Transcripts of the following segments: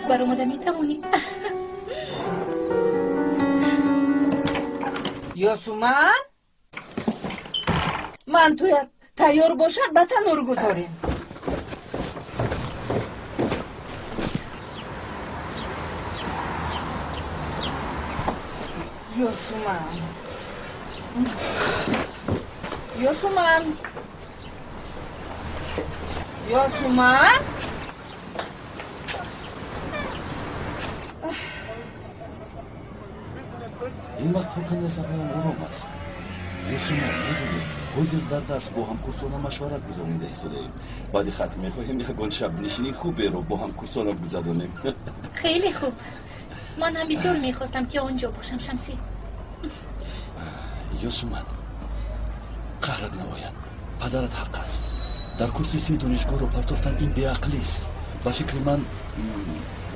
Баромада метавонӣ. Ёсуман, мантуят тайёр бошад, ба танур гузорем. Ёсуман, Ёсуман, Ёсуман. Ин вақт ҳокани асабҳоям ором аст. Ёсуман, медонӣ, ҳозир дар дарс бо ҳамкурсонам машварат гузаронида истодаем. Баъди хатм мехоҳем ягон шабнишинии хуберо бо ҳамкурсонам гузаронем. Хеле хуб. Ман ҳам бисёр мехостам, ки он ҷо бошам, Шамсӣ. Ёсуман, қаҳрат наояд. Падарат ҳақ аст. Дар курси се донишгоҳро партофтан ин беақлист. Ба фикри ман,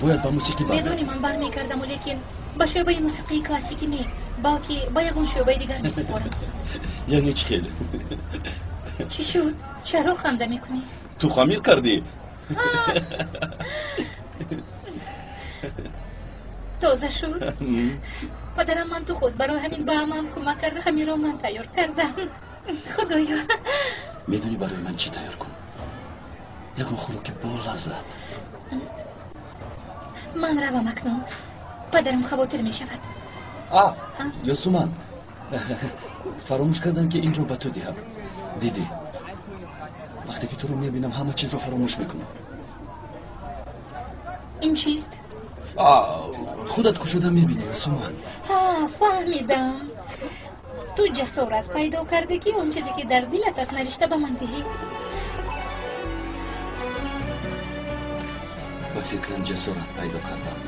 бояд ба мусиқӣ баргардӣ. Медонӣ, ман бармегардаму, лекин ба шӯъбаи мусиқии классикӣ не, балки ба ягон шӯъбаи дигар месупорам. Яъне чӣ хел? Чӣ шуд? Чаро ханда мекунӣ? Ту хамир кардӣ? Тоза шуд? Падарам манту хост, барои ҳамин ба амам кӯмак карда, хамирро ман тайёр кардам. Худоё! Медонӣ, барои ман чӣ тайёр кун? Ягон хӯроки болаззат. Ман равам акнун. Падарам хавотир мешавад. А, Ёсуман, фаромӯш кардам, ки инро ба ту диҳам. Дидӣ, вақте ки туро мебинам, ҳама чизро фаромӯш мекунам. Ин чист? Худат кушода мебинӣ, Ёсуман. Ҳа, фаҳмидам. Ту ҷасорат пайдо кардӣ, ки он чизе, ки дар дилат аст, навишта ба ман диҳӣ. Ба фикрам, ҷасорат пайдо кардам.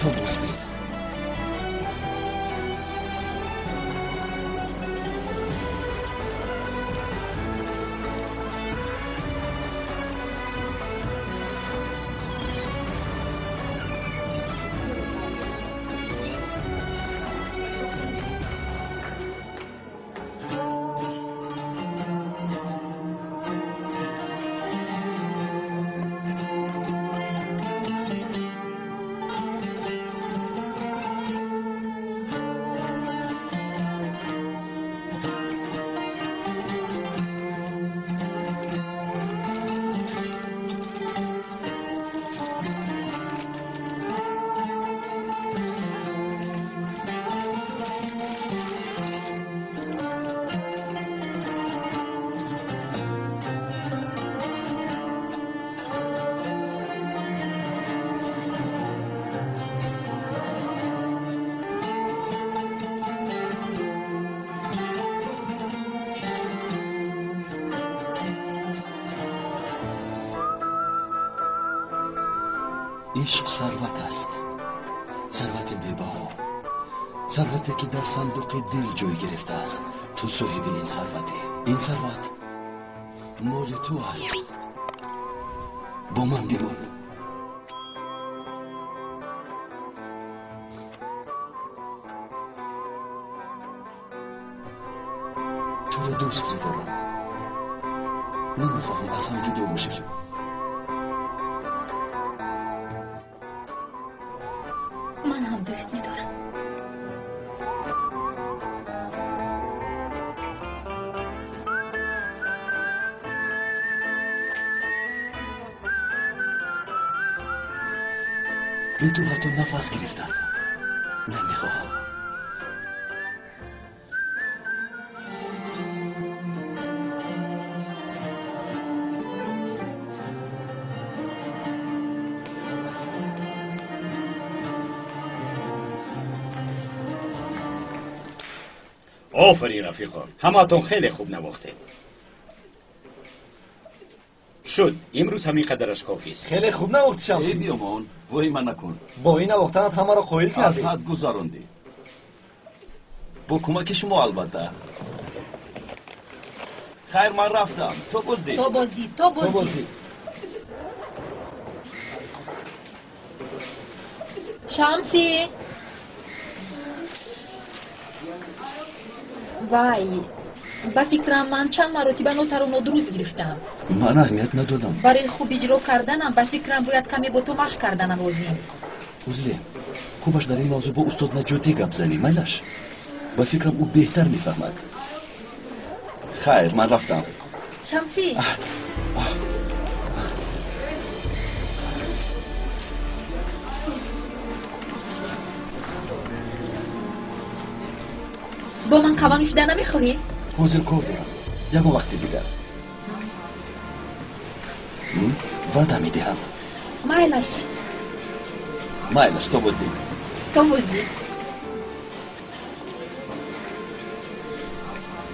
То боздид. Ишқ сарват аст, сарвати бебаҳо, сарвате, ки дар сандуқи дил ҷой гирифтааст. Ту соҳиби ин сарватӣ. Ин сарват моли ту аст. Бо ман бимон. Туро дӯст медорам, намехоҳам аз ҳам ҷудо бошем. Ман ҳам дӯст медорам. Бе ту ҳатто нафас гирифтан намехоҳам. Офарин, рафиқон, ҳамаатон хеле хуб навохтед. Шуд, имрӯз ҳамин қадараш кофист. Хеле хуб навохти, Шамсӣ. Эй биёмон, воҳима накун. Бо ин навохтанат ҳамаро қоил Аз кардӣ. ҳад гузарондӣ, бо кӯмаки шумо албатта. Хайр, ман рафтам. То боздид. То боздид, то То боздид. боздид. Шамсӣ, вай, Ба фикрам ман чанд маротиба нотаро нодуруст гирифтам. Ман аҳамият надодам. Барои хуб иҷро карданам ба фикрам бояд каме бо ту машқ карданам лозим. Узле, хубаш дар ин мавзӯъ бо устод Наҷотӣ гап занӣ, майлаш? Ба фикрам ӯ беҳтар мефаҳмад. Хайр, ман рафтам. Шамсӣ! Бо ман қаҳва нӯшида намехоҳӣ? Ҳозир кор дорам. Ягон вақти дигар. Ваъда медиҳам. Майлаш. Майлаш, то боздид. То боздид.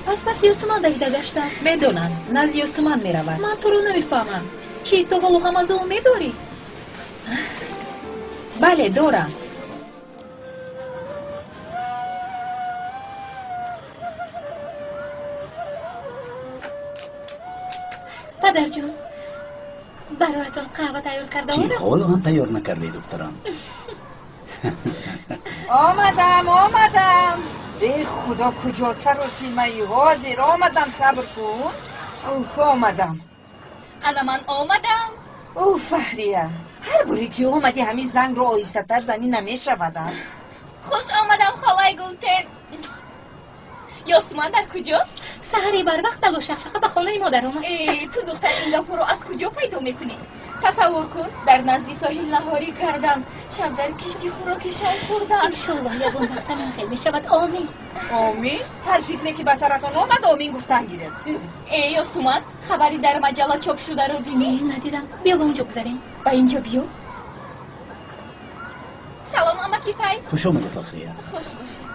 Пас пас Ёсуман давида гаштааст. Медонам, назди Ёсуман меравад. Ман туро намефаҳмам. Чӣ, ту ҳоло ҳам аз ӯ умед дорӣ? Бале, дорам. Падарҷон, бароятон қаҳва тайёр карда Чӣ, омадам. ҳоло ҳам тайёр накардаи, духтарам? Омадам, омадам. Э худо, куҷо саросимаи? Ҳозир омадам, сабр кун. Уф, омадам. Ана ман омадам. Ӯ Фахрия, ҳар боре ки омадӣ ҳамин зангро оҳистатар занӣ намешавада. Хуш омадам, холаи Гултен. Ёсуман дар куҷост? Саҳари барвақт далу шақшақа ба хонаи модар омад. Э, ту духтар, ин гапҳоро аз куҷо пайдо мекунӣ? Тасаввур кун, дар назди соҳил наҳорӣ кардам, шаб дар киштӣ хӯроки шом хӯрдам. Иншоллоҳ, ягон вақт ҳамин хел мешавад. Омин. Омин. Ҳар фикре ки ба саратон омад, омин гуфтан гиред. Э, Ёсуман, хабари дар маҷалла чоп шударо дидӣ? Не, надидам. Биё, ба онҷо гузарем. Ба инҷо биё. Салом, амаки Файз. Хуш омадӣ, Фахрия. Хуш бошед.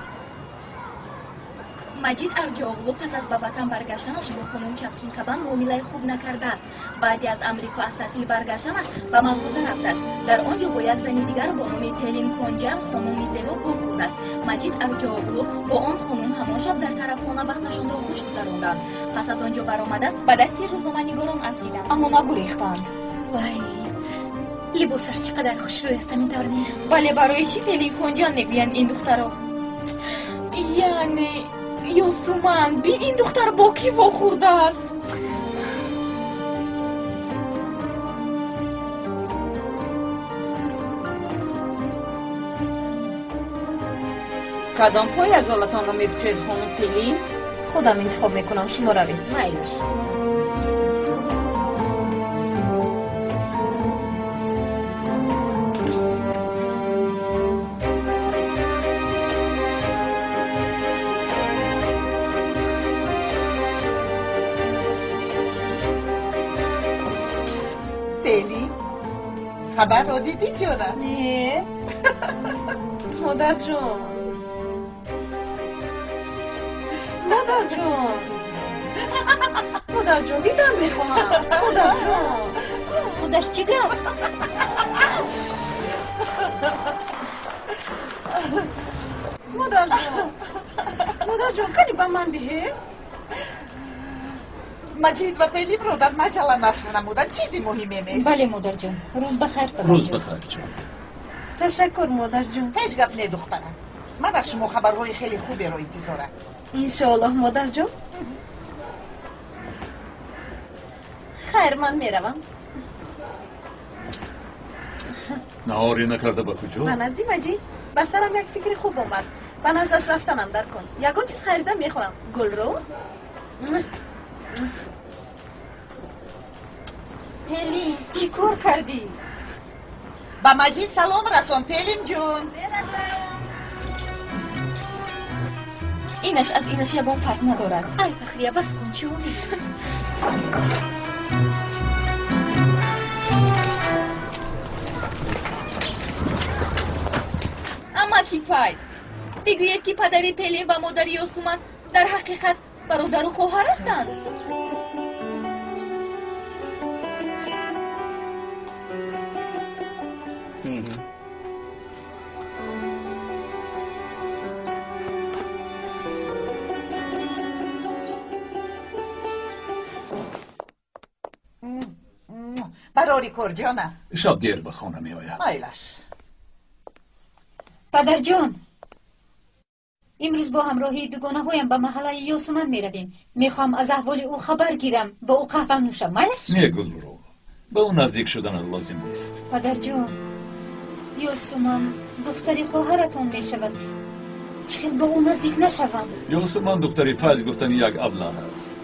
Маҷид Арҷооғлу пас аз ба ватан баргаштанаш бо хонум Чапкин Кабан муомилаи хуб накардааст. Баъди аз Амрико аз таҳсил баргаштанаш ба мағоза рафтааст. Дар он ҷо бо як зани дигар бо номи Пелин Конҷан, хонуми зебо, вохӯрдааст. Маҷид Арҷооғлу бо он хонум ҳамон шаб дар тарабхона вақташонро хуш гузаронданд. Пас аз он ҷо баромадан ба дасти рӯзноманигорон афтиданд, аммо нагурехтанд. Вай, либосаш чӣ қадар хушрӯй аст, ҳамин тавр не? Бале, барои чӣ Пелин Конҷан мегӯянд ин духтаро? Яъне Ёсуман, бин, ин духтар бо кӣ вохӯрдааст? Кадом пойафзолатонро мепӯшед, хонум Пелин? Худам интихоб мекунам, шумо равед. Майлаш. Пелин, хабарро дидӣ, ҷонам? Не, модарҷон, модарҷон, модарҷон, дидан мехоҳам, модарҷон. Худаш чӣ гап? Модарҷон, модарҷон, кани ба ман диҳед. Маҷид ва Пелинро дар маҷалла нашр намуданд, чизи муҳиме нест. Бале, модарҷон. Рӯз ба хайр, Рӯз падарҷон. ба хайр, ҷонам. Ташаккур, модарҷон. Ҳеҷ гап не, духтарам. Ман аз шумо хабарҳои хеле хуберо интизорам. Иншоаллоҳ, модарҷон. Хайр, ман меравам. Наҳорӣ накарда ба куҷо? Ба назди Маҷид. Ба сарам як фикри хуб омад, ба наздаш рафтанам дар кун. Ягон чиз харида мехӯрам. Гулрӯ. Пелин, чӣ кор кардӣ? Ба Маҷид салом расон, Пелин ҷун. Мерасам. Инаш аз инаш ягон фарқ надорад. Ай, Фахрия, бас кун, ҷон. Амаки Файз, бигӯед, ки падари Пелин ва модари Ёсуман дар ҳақиқат бародару хоҳар ҳастанд. Барори кор, ҷонам. Шаб дер ба хона меояд. Майлаш. Падарҷон. Имрӯз бо ҳамроҳии дугонаҳоям ба маҳаллаи Ёсуман меравем. Мехоҳам аз аҳволи ӯ хабар гирам, бо ӯ қаҳва нӯшам. Майлаш? Не, Гулру, ба ӯ наздик шуданат лозим нест. Падарҷон, Ёсуман духтари хоҳаратон мешавад. Чӣ хел ба ӯ наздик нашавам? Ёсуман духтари Файз гуфтани як аблаҳ аст.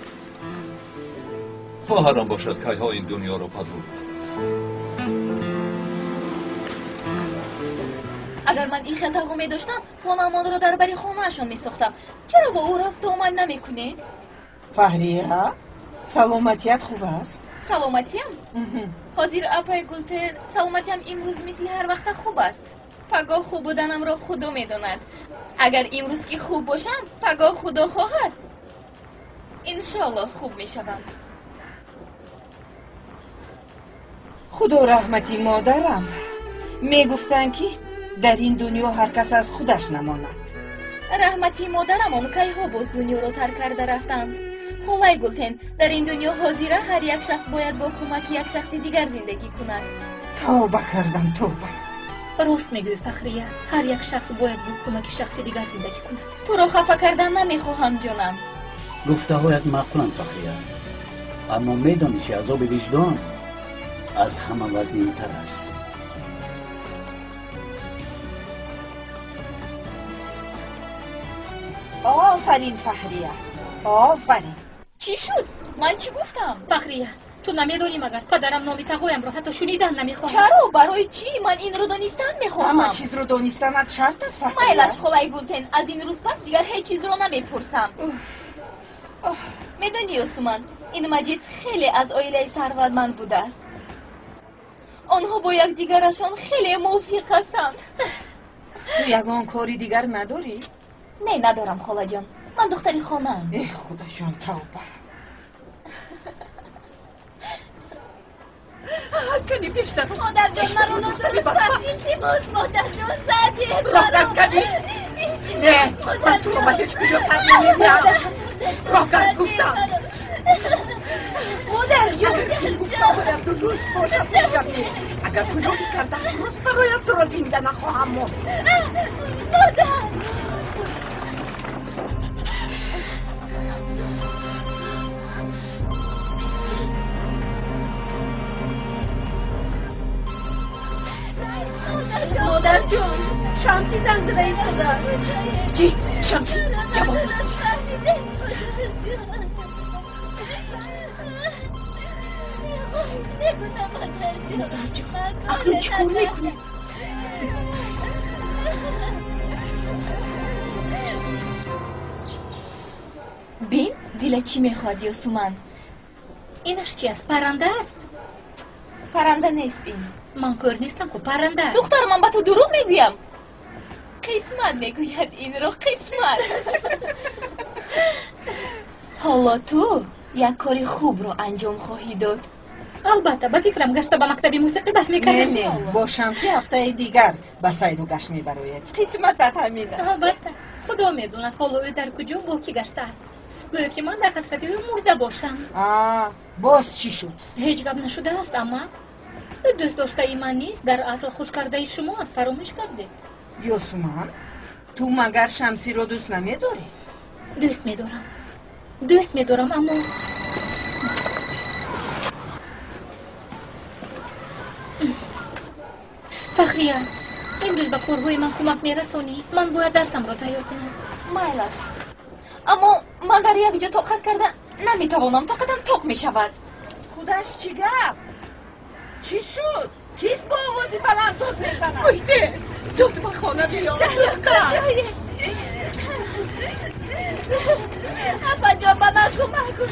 Хоҳарам бошад, кайҳо ин дунёро падру гуфтааст. Агар ман ин хел тағо медоштам, хонаамонро дар бари хонаашон месохтам. Чаро бо ӯ рафту омад намекунед? Фаҳрия, саломатият хуб аст? Саломатиям? Ҳозир апаи Гултен, саломатиям имрӯз мисли ҳар вақта хуб аст. Пагоҳ хуб буданамро Худо медонад. Агар имрӯз ки хуб бошам, пагоҳ Худо хоҳад, иншоаллоҳ хуб мешавам. Худо раҳмати модарам. Мегуфтанд, ки дар ин дунё ҳар кас аз худаш намонад. Раҳмати модарамон кайҳо боз дунёро тарк карда рафтанд. Холаи Гултен, дар ин дунё ҳозира ҳар як шахс бояд бо кӯмаки як шахси дигар зиндагӣ кунад. Тавба кардам, тавба. Рост мегӯӣ, Фахрия, ҳар як шахс бояд бо кӯмаки шахси дигар зиндагӣ кунад. Туро хафа кардан намехоҳам, ҷонам. Гуфтаҳоят маъқуланд, Фахрия, аммо медонӣ, чи азоби виҷдон аз ҳама вазнинтар аст. Офарин, Фахрия, офарин. Чӣ шуд? Ман чӣ гуфтам? Фахрия, ту намедонӣ, магар падарам номи тағоямро ҳатто шунидан намехоҳад. Чаро? Барои чӣ? Ман инро донистан мехоҳам. Ҳама чизро донистанат шарт аст, Фахрия? Майлаш, холаи Гултен, аз ин рӯз пас дигар ҳеҷ чизро намепурсам. Медонӣ, Ёсуман, ин Маҷид хеле аз оилаи сарватманд будааст. Онҳо бо якдигарашон хеле мувофиқ ҳастанд. Ту ягон кори дигар надорӣ? Не, надорам, холаҷон. Ман духтари хонаам. Э, Худоҷон, тавба. Кани пештар. Модарҷон, маро нодуруст фаҳм. Илтимос, модарҷон, сар диҳед маро. Роҳ кардӣ? Не, ман туро ба ҳеҷ куҷо сар намедиҳам. Роҳ кард гуфтам. Модарҷон, гуфтаҳоят дуруст бошад, ҳеҷ гап не. Агар гуноҳи кардаам дуруст барояд, туро зинда нахоҳам монд. Модар! Модарҷон, Шамсӣ занг зада истодааст. Чӣ? Шамсӣ? Ҷавоб. Модарҷон, акнун чӣ кор мекунем? Бин, дила чӣ мехоҳад, Ёсуман? Инаш чи аст? Парранда аст? Парранда нест ин. Ман кӯр нестам ку, парранда аст. Духтар, ман ба ту дурӯғ мегӯям. Қисмат мегӯяд инро, қисмат. Ҳоло ту як кори хубро анҷом хоҳӣ дод. Албатта, ба фикрам гашта ба мактаби мусиқӣ бармегардам. Не, не, бо Шамсӣ ҳафтаи дигар ба сайру гашт мебарояд. Қисматат ҳамин аст. Албатта, Худо медонад ҳоло ӯ дар куҷо бо кӣ гаштааст. Гӯё ки ман дар ҳасрати ӯ мурда бошам. Боз чӣ шуд? Ҳеҷ гап нашудааст, амма ӯ дӯст доштаи ман нест, дар асл хушкардаи шумо аст, фаромӯш кардед. Ёсуман, ту магар Шамсиро дӯст намедорӣ? Дӯст медорам, дӯст медорам, аммо Фахрия, имрӯз ба корҳои ман кӯмак мерасонӣ? Ман бояд дарсамро тайёр кунам. Майлаш, аммо ман дар як ҷо тоқат карда наметавонам, тоқатам тоқ мешавад. Худаш чӣ гап? Чӣ шуд? Кист бо овози баланд дод мезанад? Гултен, зуд ба хона биё. Апаҷон, ба ман кӯмак кун.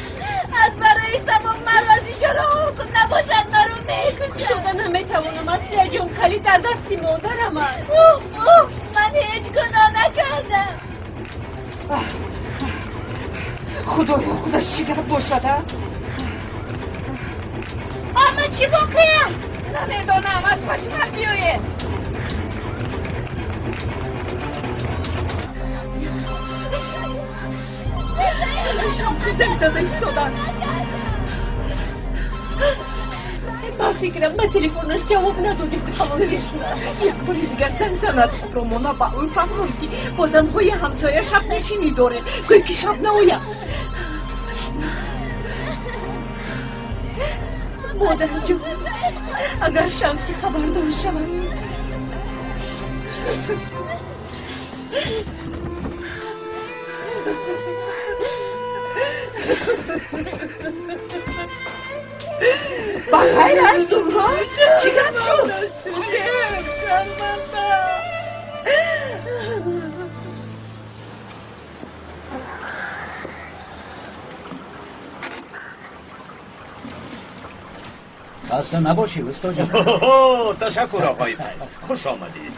Аз барои сабоб маро аз инҷо раҳо кун, набошад маро мекушад. Шуда наметавонам, Асияҷон, калид дар дасти модарам аст. Уф, уф, ман ҳеҷ гуноҳ накардам. Худоё, худаш чӣ гап бошад, а? Амма, чӣ воқеа? Намедонам, аз паси ман биёед. Шамсӣ занг зада истодааст. Ба Фикрам ба телефонаш ҷавоб надодед, халос шуда. Як бори дигар занг занад, Ромона ба ӯ фаҳмон, ки бо занҳои ҳамсоя шабнишинӣ доред. Гӯй ки шаб наояд. Модарҷон, агар Шамсӣ хабардор шавад. Ба хайр аст, Зуҳро? Чӣ гап шуд? Шарманда. Хаста набошӣ, устоҷон. Ташаккур, оқои Файз, хуш омадед.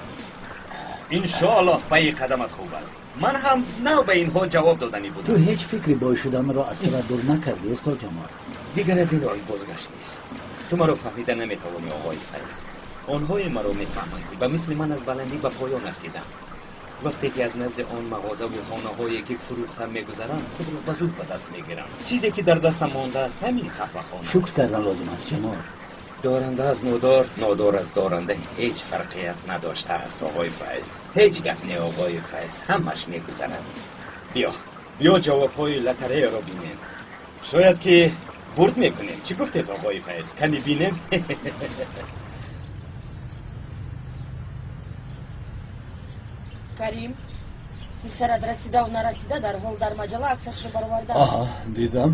Иншоаллоҳ пайи қадамат хуб аст. Ман ҳам нав ба инҳо ҷавоб доданӣ будам. Ту ҳеҷ фикри бой шуданро аз сарат дур накардӣ, устод Ҷамол? Дигар аз ин роҳи бозгашт нест. Ту маро фаҳмида наметавонӣ, оғои Файз. Онҳое маро мефаҳманд, ки ба мисли ман аз баландӣ ба поён афтидам. Вақте ки аз назди он мағозаву хонаҳое ки фурӯхтам мегузарам, худро ба зуд ба даст мегирам. Чизе ки дар дастам мондааст, ҳамин қаҳвахона. Шукр кардан лозим аст, Ҷамол. Доранда аз нодор, нодор аз доранда ҳеҷ фарқият надоштааст, оғои Файз. Ҳеҷ гап не, оғои Файз, ҳамаш мегузарад. Биё, биё, ҷавобҳои лотареяро бинем. Шояд ки бурд мекунем. Чӣ гуфтед, оғои Файз? Ками бинем? Карим, писарат расидаву нарасида дарҳол дар маҷалла аксашро баровардааст. Аҳа, дидам.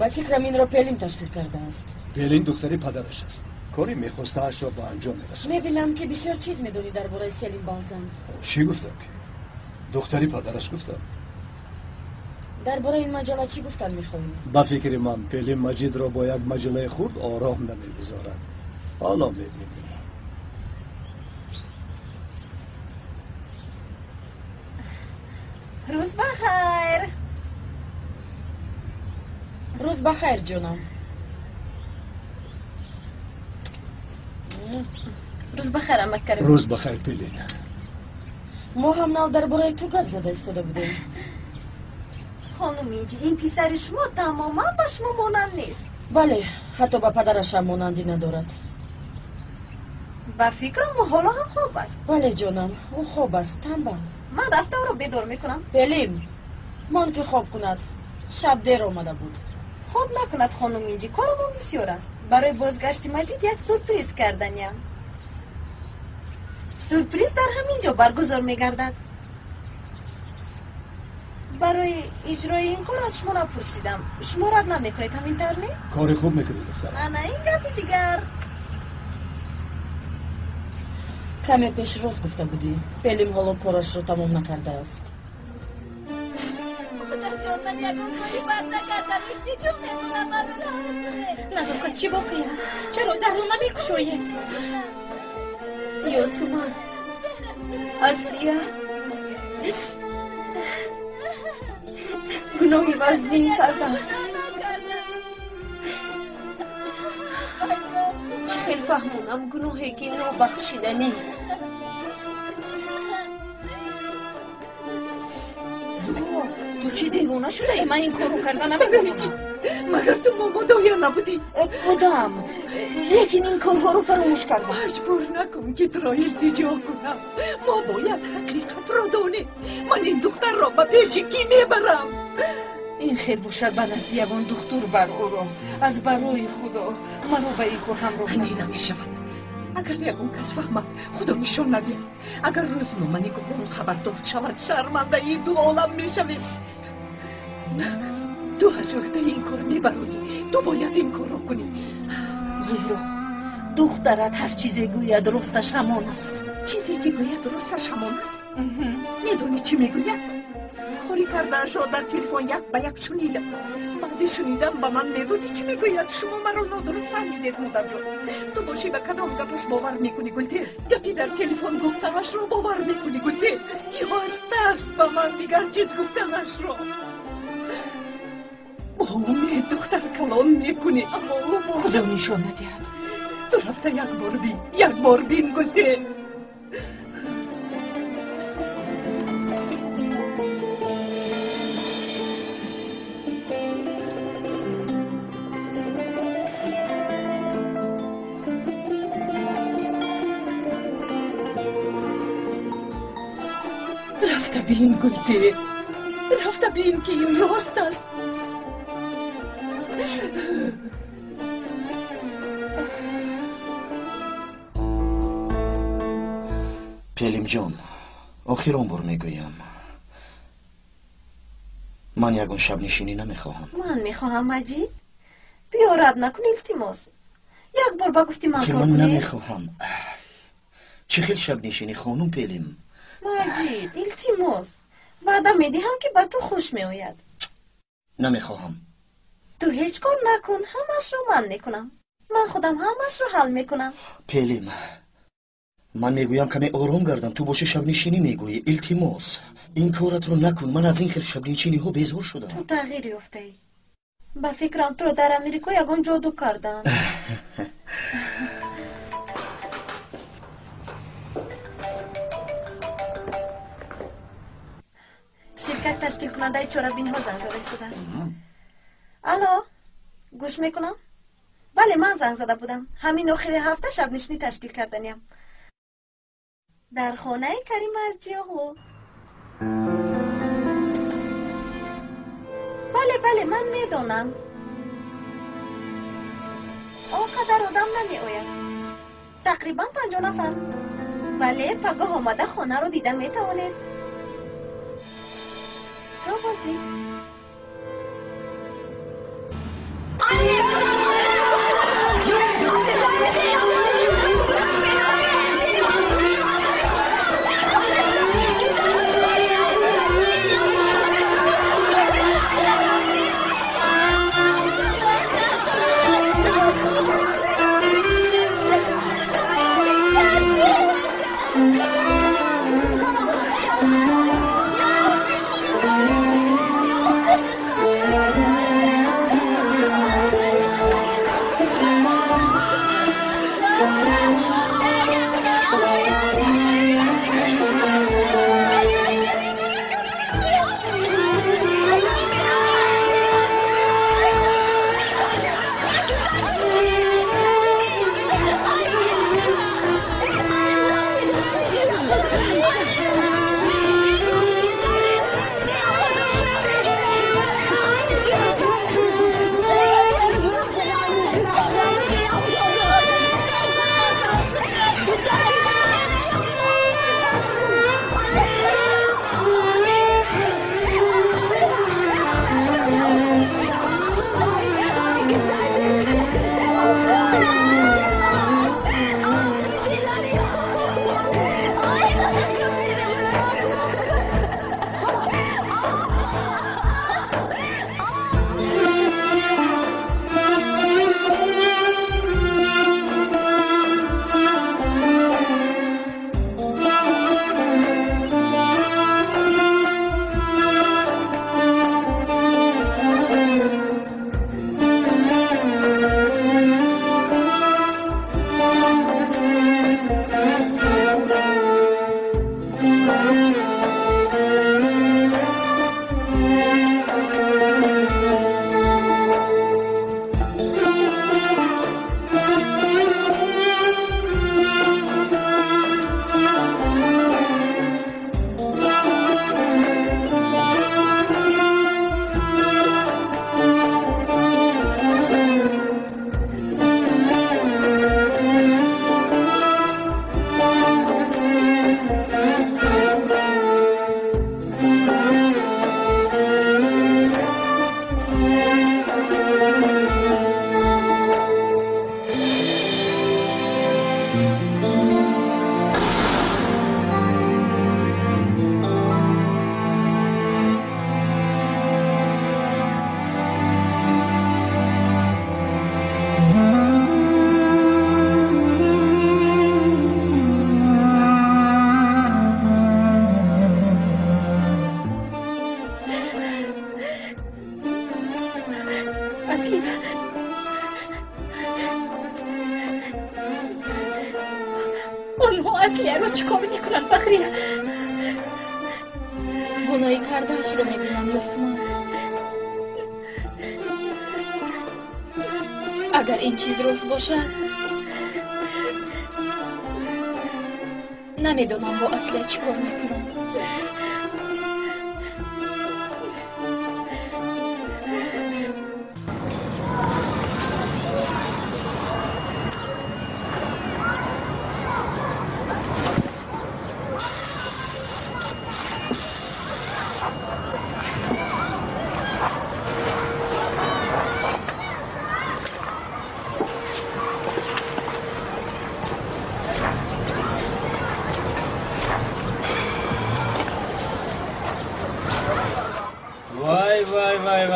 Ба фикрам, инро Пелим ташкил кардааст. Пелин духтари падараш аст. Кори мехостаашро ба анҷом мерасонад. Мебинам, ки бисёр чиз медонӣ дар бораи Селим Балзан. Чӣ гуфтам ки? Духтари падараш гуфтам. Дар бораи ин маҷалла чӣ гуфтан мехоҳӣ? Ба фикри ман, Пелин Маҷидро бо як маҷаллаи хурд ором намегузорад. Ҳоло мебинӣ. Рӯз ба хайр. Рӯз ба хайр, ҷонам. Рӯз ба хайр, амак Карим. Рӯз ба хайр, Пелин. Мо ҳам нав дар бораи ту гап зада истода будем. Хонум Инҷи, ин писари шумо тамоман ба шумо монанд нест. Бале, ҳатто ба падарашам монандӣ надорад. Ба фикрам, ӯ ҳоло ҳам хоб аст. Бале, ҷонам, ӯ хоб аст, танбал. Ман рафта ӯро бедор мекунам. Пелим, мон ки хоб кунад. Шаб дер омада буд. Хоб накунад, хонум Инҷи, корамон бисёр аст. Барои бозгашти Маҷид як сюрприз карданиям. Сюрприз дар ҳамин ҷо баргузор мегардад. Барои иҷрои ин кор аз шумо напурсидам. Шумо рад намекунед, ҳамин тавр не? Кори хуб мекунӣ, духтарам. Ана ин гапи дигар. Каме пеш рост гуфта будӣ. Пелим ҳоло корашро тамом накардааст. Модарҷон, ман ягон кори бад накардам. Илтиҷо мекунам, маро раҳо кунед. Назока, чӣ воқеа? Чаро дарро намекушоед? Ёсуман, Аслия гуноҳи вазнин кардааст. Чӣ хел фаҳмонам гуноҳе ки нобахшида нест? Зуҳро, ту чӣ девона шудаӣ? Ман ин корро карда наметавонам. Магар ту момодоя набудӣ? Будам, лекин ин корҳоро фаромӯш кардам. Маҷбур накун, ки туро илтиҷо кунам. Мо бояд ҳақиқатро донем. Ман ин духтарро ба пеши кӣ мебарам? Ин хел бошад, ба назди ягон духтур бар ӯро. Аз барои Худо, маро ба ин кор ҳамроҳ не намешавад. Агар ягон кас фаҳмад, Худо нишон надиҳад, агар рӯзноманигорон хабардор шавад, шармандаи ду олам мешавем. Ту аз ӯҳдаи ин кор мебароӣ. Ту бояд ин корро кунӣ. Зуҳро, духтарат ҳар чизе гӯяд, росташ ҳамон аст. Чизе ки гӯяд, росташ ҳамон аст? Медонӣ, чӣ мегӯяд? Кори кардаашро дар телефон як ба як шунидам. Баъди шунидам ба ман медодӣ, чӣ мегӯяд? Шумо маро нодуруст фаҳмидед, модарҷон. Ту бошӣ, ба кадом гапаш бовар мекунӣ, Гулте? Гапи дар телефон гуфтаашро бовар мекунӣ, Гулте? Ё аз тарс ба ман дигар чиз гуфтанашро? Бо умед духтар калон мекунӣ, аммо ӯ бо Худо нишон надиҳад. Ту рафта як бор бин, як бор бин, Гулте. Рафта бин, Гултире, рафта бин, ки ин рост аст. Пелимҷон, охирон бор мегӯям, ман ягон шабнишинӣ намехоҳам. Ман мехоҳам, Маҷид. Биё, рад накун, илтимос. Як бор ба гуфти ман Охир кор ман кунед. намехоҳам. Чӣ хел шабнишинӣ, хонум Пелим? Маҷид, илтимос, ваъда медиҳам, ки ба ту хуш меояд. Намехоҳам. Ту ҳеҷ кор накун, ҳамаашро ман мекунам. Ман худам ҳамаашро ҳал мекунам. Пелим, ман мегӯям каме ором гардам, ту боши шабнишинӣ мегӯӣ. Илтимос, ин коратро накун. Ман аз ин хел шабнишиниҳо безор шудам. Ту тағйир ёфтаӣ. Ба фикрам, туро дар Америко ягон ҷоду карданд. Ширкати ташкилкунандаи чорабиниҳо занг зада истодааст. Алло, гӯш мекунам. Бале, ман занг зада будам. Ҳамин охири ҳафта шабнишинӣ ташкил карданиям дар хонаи Карим Арҷиоғлу. Бале, бале, ман медонам, он қадар одам намеояд, тақрибан 50 нафар. Бале, пагоҳ омада хонаро дида метавонед. То боздид. Онҳо Аслияро чӣ кор мекунанд, Фахрия? Гуноҳи кардаашро мебинам, Ёсуман. Агар ин чиз рост бошад, намедонам бо Аслия чӣ кор мекунам.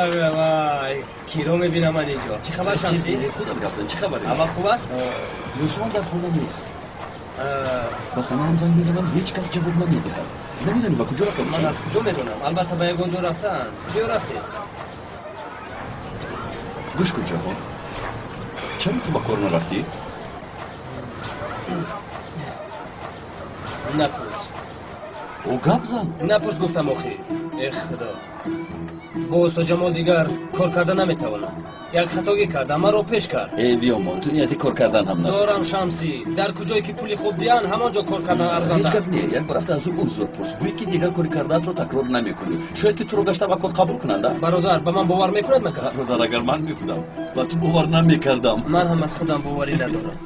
Вай вай вай, киро мебинам ман инҷо. Чӣ хабар, Шамсӣ? Худат гап зан, чӣ хабаре? Ҳама хуб аст? Юсуф дар хона нест. Ба хонаам занг мезанам, ҳеҷ кас ҷавоб намедиҳад. Намедонӣ ба куҷо рафта бошад? Ман аз куҷо медонам? Албатта ба ягон ҷо рафтаанд. Биё, рафтем. Гӯш кун, Ҷаҳон, чаро ту ба кор нарафтӣ? Напурс. Ӯ гап зан. Напурс гуфтам охир. Э худо, бо усто Ҷамол дигар кор карда наметавонам. Як хатогӣ кардам, маро пеш кард. Э, биёмон, ту нияти кор кардан ҳам надорӣ. Дорам, Шамсӣ. Дар куҷое ки пули хуб диҳанд, ҳамон ҷо кор кардан арзанда Ҳеҷ гап аст. не, як бор рафта аз ӯ узр пурс, гӯй ки дигар кори кардаатро такрор намекунӣ. Шояд ки туро гашта ба кор қабул кунанд, а? Бародар, ба ман бовар мекунад магар? Бародар, агар ман мебудам, ба ту бовар намекардам. Ман ҳам аз худам боварӣ надорам.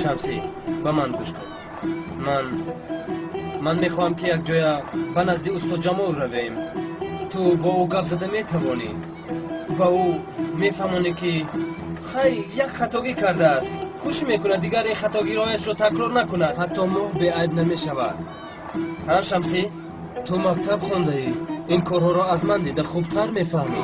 Шамсӣ, ба ман гӯш кун. Ман мехоҳам ки якҷоя ба назди усто Ҷамол равем. Ту бо ӯ гап зада метавонӣ, ба ӯ мефаҳмонӣ, ки хай, як хатогӣ кардааст, кӯшиш мекунад дигар ин хатогирояшро такрор накунад. Ҳатто моҳ беайб намешавад. Ҳа, Шамсӣ, ту мактаб хондаӣ, ин корҳоро аз ман дида хубтар мефаҳмӣ.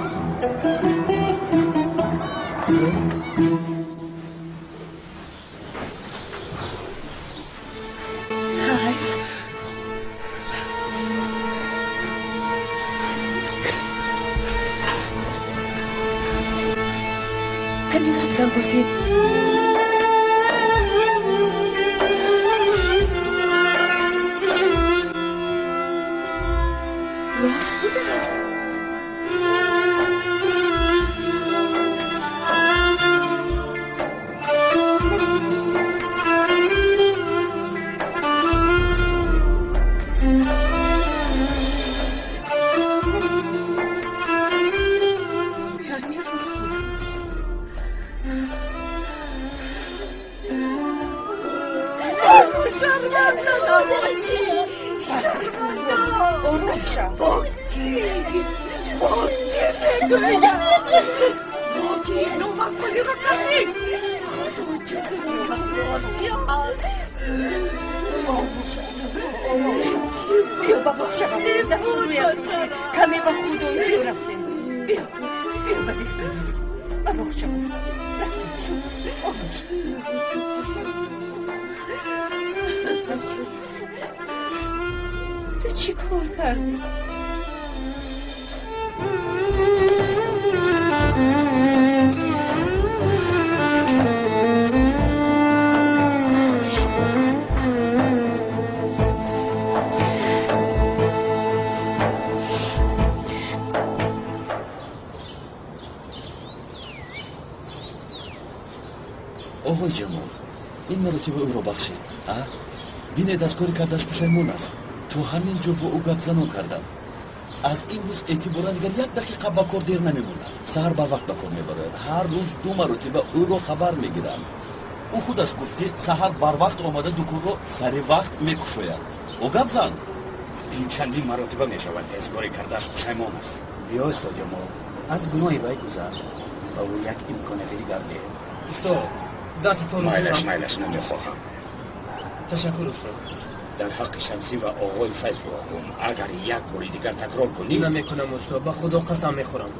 Хайр. Кани гап зан, Гултин. Рост будааст. Яъне рост будааст. Шарманда, шарманда. Ором шав. Бо кӣ? Бо кӣ мегӯям? Бо кӣ номаъқулиро кардӣ? Худо ҷазои маро диҳад. Ором шав, ором шав. Биё, ба боғча рафтем, дасту рӯям пӯшӣ, каме ба худ оӣ. Биё, рафтем. Биё, биё, ба ба боғча рафтем. Шо, ором шав. Ту чӣ кор кардӣ? Оғои Ҷамол, ин маротиба ӯро бахшед, а? Бинед, аз кори кардаш пушаймон аст. То ҳамин ҷо бо ӯ гапзанон кардам. Аз имрӯз эътиборан дигар як дақиқа ба кор дер намемонад, саҳар барвақт ба кор мебарояд. Ҳар рӯз ду маротиба ӯро хабар мегирам. Ӯ худаш гуфт, ки саҳар барвақт омада, дуконро сари вақт мекушояд. Ӯ гап зан. Ин чандин маротиба мешавад, ки аз кори кардааш пушаймон аст. Биё, усто Ҷамол, аз гуноҳи вай гузар, ба ӯ як имконияти дигар деҳ. Усто, дастатонро Майлаш. бусам. Майлаш, намехоҳам. Ташаккур, усто. Дар ҳаққи Шамсӣ ва оғои Файз дуо кун, агар як бори дигар такрор кунӣ. Намекунам, усто, ба худо қасам мехӯрам.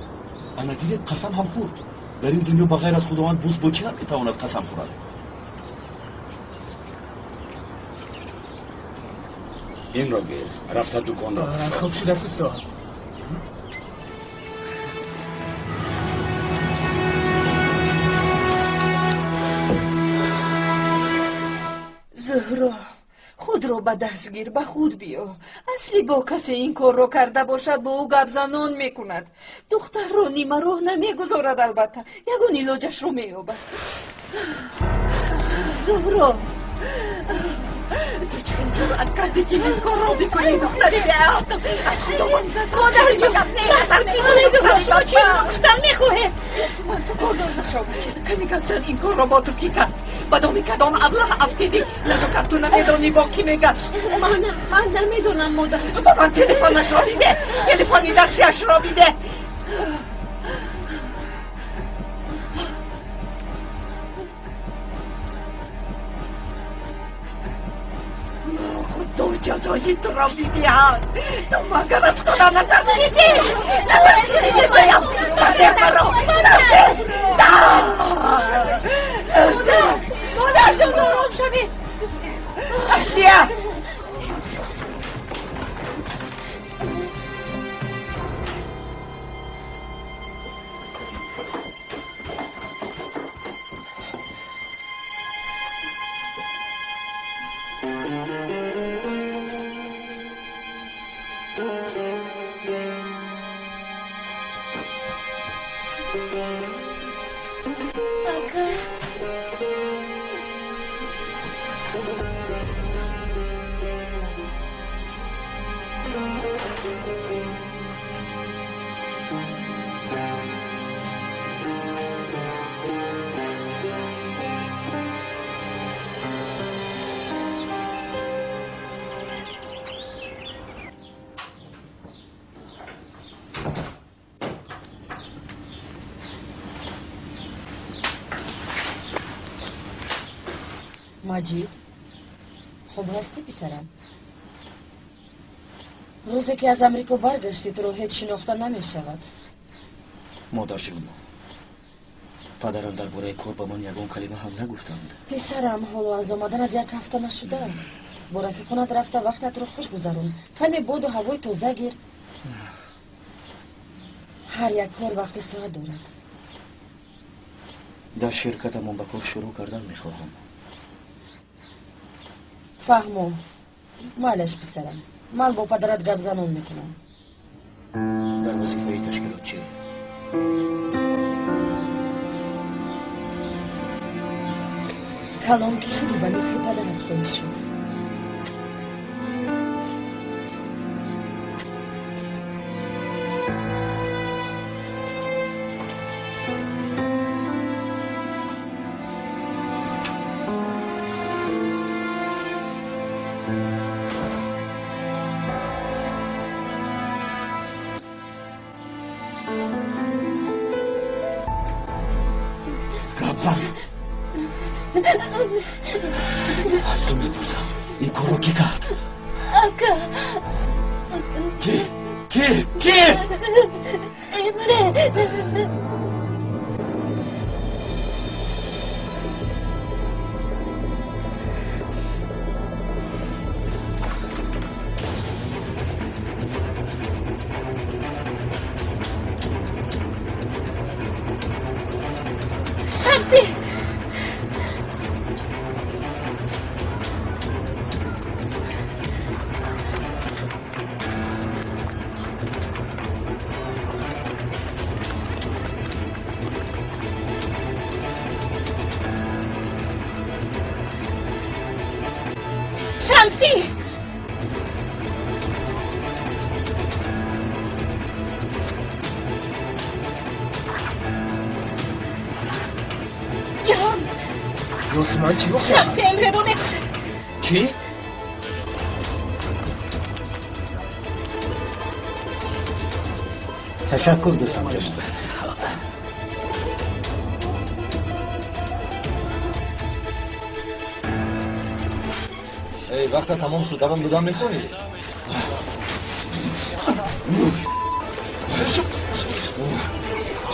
Ана дидед, қасам ҳам хӯрд. Дар ин дунё ба ғайр аз Худованд боз бо чӣ метавонад қасам хӯрад? Инро гир, рафта дуконро кушо. Хуб шудааст, усто. Зуҳро, худро ба даст гир, ба худ биё. Асли бо касе ин корро карда бошад, бо ӯ гапзанон мекунад, духтарро нимароҳ намегузорад. Албатта, ягон илоҷашро меёбад. Зуҳро, ту чаро ҷуръат кардӣ, ки ин корро бикунӣ? Духтари беақл, аз Худованд. Модарҷон, шумо чӣ гуфтан мехоҳед? Ман ту кордор нашав. Кани гапзан, ин корро бо ту кӣ кард? Ба доми кадом аблаҳ афтидӣ? Назокат, ту намедонӣ, бо кӣ мегашт? Ман намедонам, модарҷон. Ба ман телефонашро биде, телефони дастиашро биде. Худо ҷазои туро бидиҳад. Ту магар аз Худо натарсидӣ? Натарсидӣ мегӯям. Сардеҳ маро, сардеҳ! Модарҷон, ором шавед. Аслия! Маҷид, хуб ҳастӣ, писарам? Рӯзе ки аз Амрико баргаштӣ, туро ҳеҷ шинохта намешавад. Модарҷон, падарам дар бораи кор ба ман ягон калима ҳам нагуфтанд. Писарам, ҳоло аз омаданат як ҳафта нашудааст. Бо рафиқонат рафта вақтатро хуш гузарон. Каме боду ҳавои тоза гир. Ҳар як кор вақту соат дорад. Дар ширкатамон ба кор шурӯъ кардан мехоҳам. Фаҳмо. Майлаш, писарам, ман бо падарат гапзанон мекунам. Дар вазифаи ташкилотчӣ. Калон ки шудӣ, ба мисли падарат хоҳӣ шуд. Аз ту мепурсам, ин корро кӣ кард? Ака. Кӣ? Кӣ? Кӣ? Эмре. Шамсӣ! Шамсӣ! Ҷаҳон! Ёсуман, чӣ воқеа? Шамсӣ Эмреро мекушад. Чӣ? Ташаккур, дӯстам Ҷамол. Эй, вақта тамом шуд, давом додан мехоҳӣ?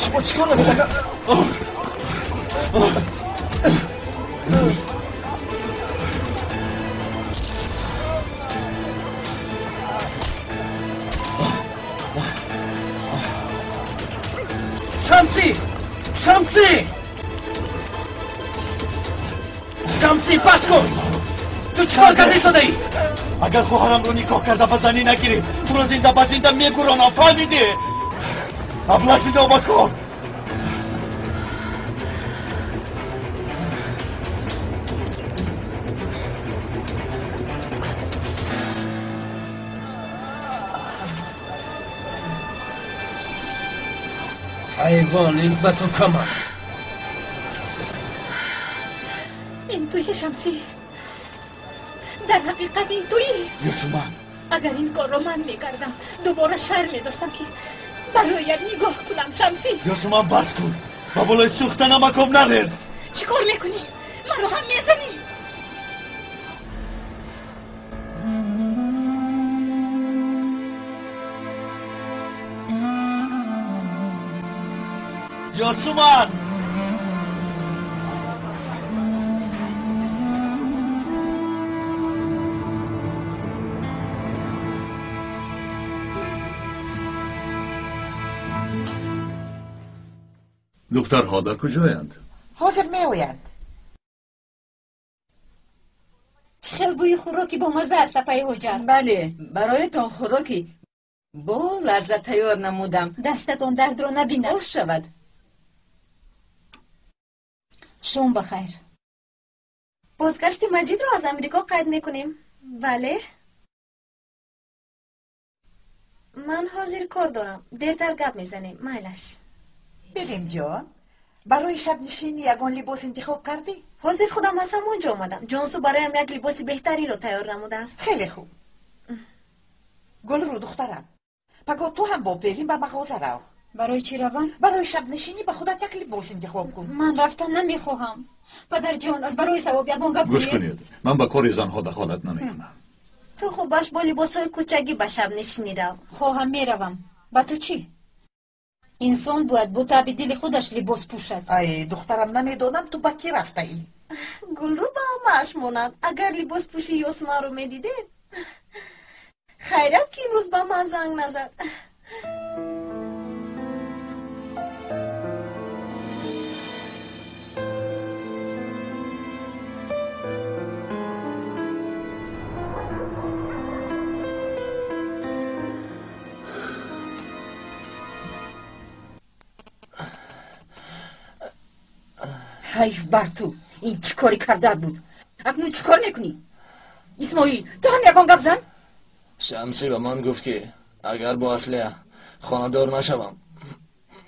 Шумо чӣ кор мекунед? Шамсӣ! Шамсӣ! Шамсӣ, бас кун! Ту чӣ кор карда истодаӣ? Агар хоҳарамро никоҳ карда ба занӣ нагирӣ, туро зинда ба зинда мегуронам, фаҳмидӣ? Аблаҳи нобакор! Ҳайвон, ин ба ту кам аст. Ин туи, Шамсӣ. Дар ҳақиқат ин туӣ. Юсуман. Агар ин корро ман мекардам, дубора шарм медоштам, ки бароят нигоҳ кунам, Шамсӣ. Юсуман, бас кун. Ба болои сӯхта намакоб нарез. Чӣ кор мекунӣ? Маро ҳам мезанӣ. Ёсуман! Духтарҳо дар куҷоянд? Ҳозир меоянд. Чӣ хел бӯи хӯроки бомазза аст, апаи Ҳоҷар. Бале, бароятон хӯроки бо ларза тайёр намудам. Дастатон дардро набинад. Ош шавад. Шом ба хайр. Бозгашти Маҷидро аз Амрико қайд мекунем. Бале, ман ҳозир кор дорам, дертар гап мезанем. Майлаш. Белимҷон, барои шабнишинӣ ягон либос интихоб кардӣ? Ҳозир худам аз ҳамон ҷо омадам. Ҷонсу бароям як либоси беҳтаринро тайёр намудааст. Хеле хуб. Гулрӯ, духтарам, пагоҳ ту ҳам бо Пелин ба мағоза рав. Барои чӣ равам? Барои шабнишинӣ ба худат як либос интихоб кун. Ман рафтан намехоҳам. Падарҷон, аз барои савоб ягон гап гӯш кунед, ман ба кори занҳо дахолат намекунам. Ту хубаш бо либосҳои кӯчагӣ ба шабнишинӣ рав. Хоҳам, меравам. Ба ту чӣ? Инсон бояд бо таъби дили худаш либос пӯшад. Ай, духтарам, намедонам ту ба кӣ рафтаӣ. Гулрӯ ба ҳамааш монад. Агар либос пӯши Ёсуманро медидед. Хайрат, ки имрӯз ба ман занг назад. Ҳайф бар ту, ин чӣ кори кардаат буд? Акнун чӣ кор мекунӣ? Исмоил, ту ҳам ягон гап зан. Шамсӣ ба ман гуфт, ки агар бо Аслия хонадор нашавам,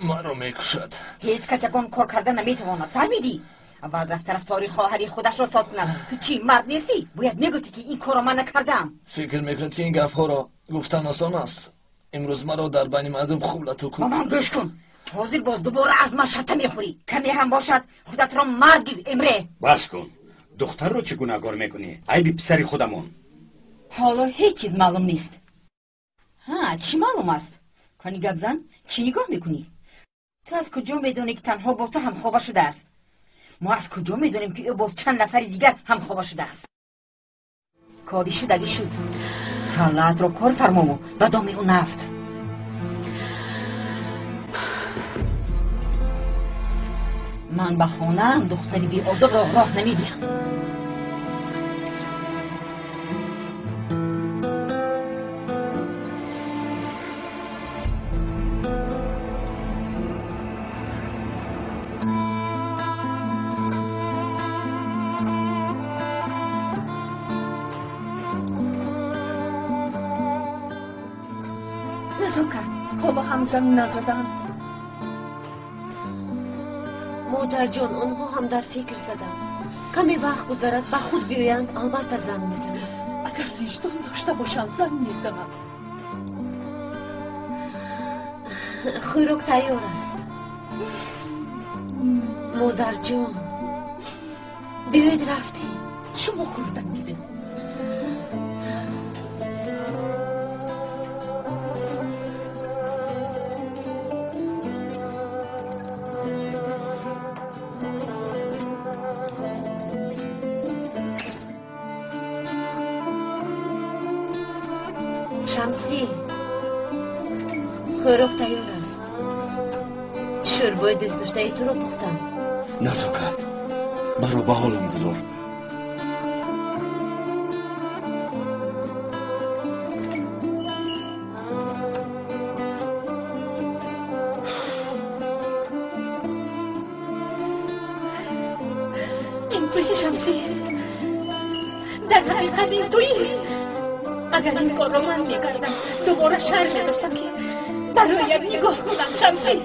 маро мекушад. Ҳеҷ кас ягон кор карда наметавонад, фаҳмидӣ? Аввал рафта рафтори хоҳари худашро соз кунад. Ту чӣ, мард нестӣ? Бояд мегуфтӣ, ки ин корро ман накардаам. Фикр мекунед, ки ин гапҳоро гуфтан осон аст? Имрӯз маро дар байни мардум хуб лату кӯб. Ба ман гӯш кун, ҳозир боз дубора аз ман шатта мехӯрӣ. Каме ҳам бошад, худатро мард гир, Эмре. Бас кун, духтарро чӣ гунаҳгор мекунӣ? Айби писари худамон. Ҳоло ҳеҷ чиз маълум нест. Ҳа, чӣ маълум аст? Кани гап зан, чӣ нигоҳ мекунӣ? Ту аз куҷо медонӣ, ки танҳо бо ту ҳамхоба шудааст? Мо аз куҷо медонем, ки ӯ бо чанд нафари дигар ҳамхоба шудааст? Кори шудагӣ шуд. Каллаатро кор фармову ба доми ӯ нафт. Ман ба хонаам духтари беодобро роҳ намедиҳам. Назокат, ҳоло ҳам занг назаданд. Модарҷон, онҳо ҳам дар фикр заданд. Каме вақт гузарад, ба худ биёянд, албатта занг мезананд. Агар виҷдон дошта бошанд, занг мезананд. Хӯрок тайёр аст. Модарҷон, биёед рафтем. Шумо хӯрдан гиред. Шамсӣ, хӯрок тайёр аст. Шӯрбои дӯстдоштаи туро пухтам. Назокат, маро ба ҳолам гузор. Ин туи, Шамсӣ, дар ҳақиқат ин туӣ. Агар ин корро ман мекардам, дубора шарм медоштам, ки бароят нигоҳ кунам. Шамсӣ.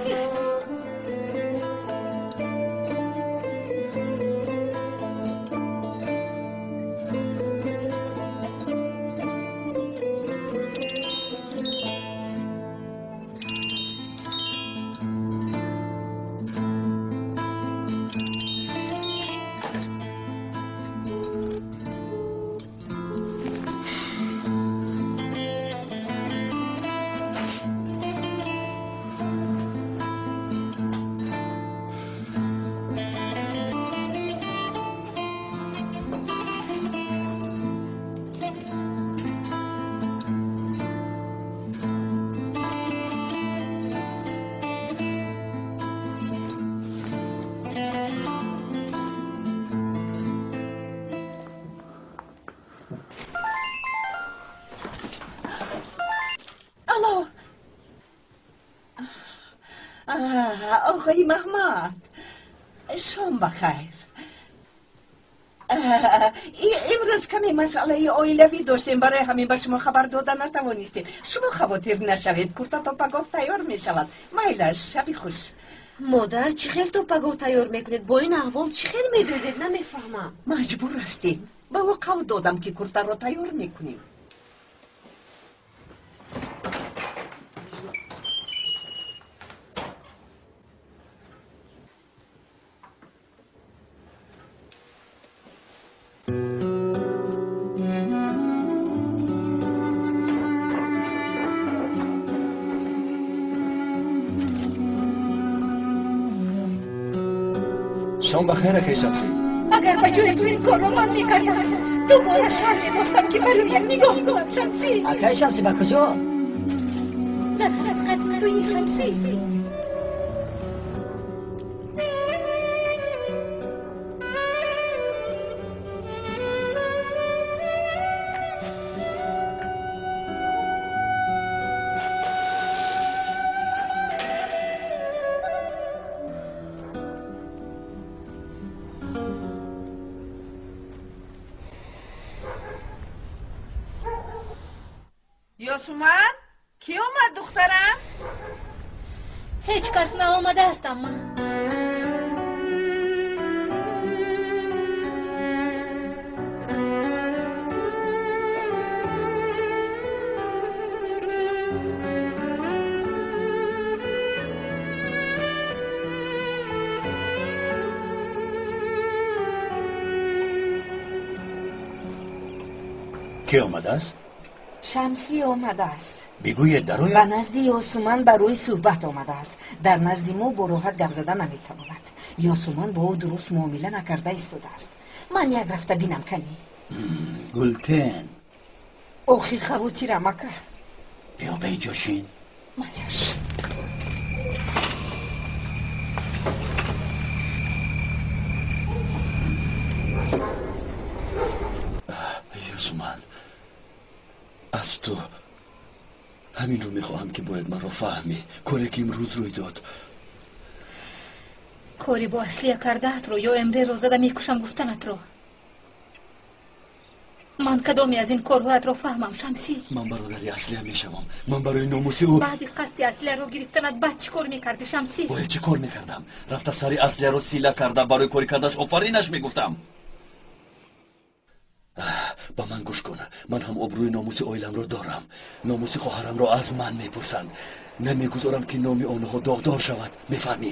Оғои Маҳмад, шом бахайр. Имрӯз каме масъалаи оилавӣ доштем, барои ҳамин ба шумо хабар дода натавонистем. Шумо хавотир нашавед, курта то пагоҳ тайёр мешавад. Майлаш, шаби хуш. Модар, чӣ хел то пагоҳ тайёр мекунед? Бо ин аҳвол чӣ хел медӯзед? Намефаҳмам. Маҷбур ҳастем. Ба ӯ қавл додам, ки куртаро тайёр мекунем. Шом бахайр, акай Шамсӣ. Агар ба ҷои ту ин корро ман мекардам, дубора шарм медоштам, ки ба рӯят нигоҳ кунам, Шамсӣ. Акай Шамсӣ, ба куҷо? Дар ҳақиқат туи, Шамсӣ. Ёсуман, кӣ омад, духтарам? Ҳеҷ кас наомадааст, амма. Кӣ омадааст? Шамсӣ омадааст. Бигӯед, дарояд. Ба назди Ёсуман барои суҳбат омадааст. Дар назди мо бо роҳат гап зада наметавонад. Ёсуман бо ӯ дуруст муомила накарда истодааст. Ман як рафта бинам канӣ. Гултен. Охир хавотирам, ака. Биё ба инҷо шин. Маяш. Ёсуман, аз ту ҳаминро мехоҳам, ки бояд маро фаҳмӣ. Коре ки имрӯз рӯй дод, кори бо Аслия кардаатро ё Эмреро зада мекушам гуфтанатро, ман кадоме аз ин корҳоятро фаҳмам, Шамсӣ? Ман бародари Аслия мешавам. Ман барои номуси ӯ. Баъди қасди Аслияро гирифтанат баъд чӣ кор мекардӣ, Шамсӣ? Бояд чӣ кор мекардам? Рафта сари Аслияро сила карда, барои кори кардаш офаринаш мегуфтам. Ба ман гӯш кун. Ман ҳам обрӯи номуси оиламро дорам. Номуси хоҳарамро аз ман мепурсанд. Намегузорам, ки номи онҳо доғдор шавад. Мефаҳмӣ?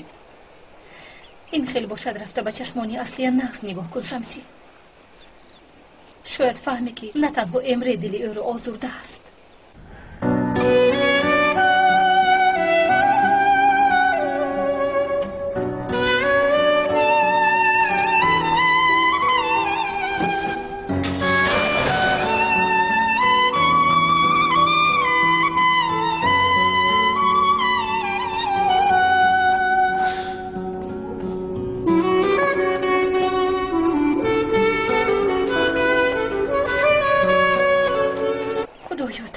Ин хел бошад, рафта ба чашмони Аслия нағз нигоҳ кун, Шамсӣ. Шояд фаҳме, ки на танҳо Эмре дили ӯро озурдааст.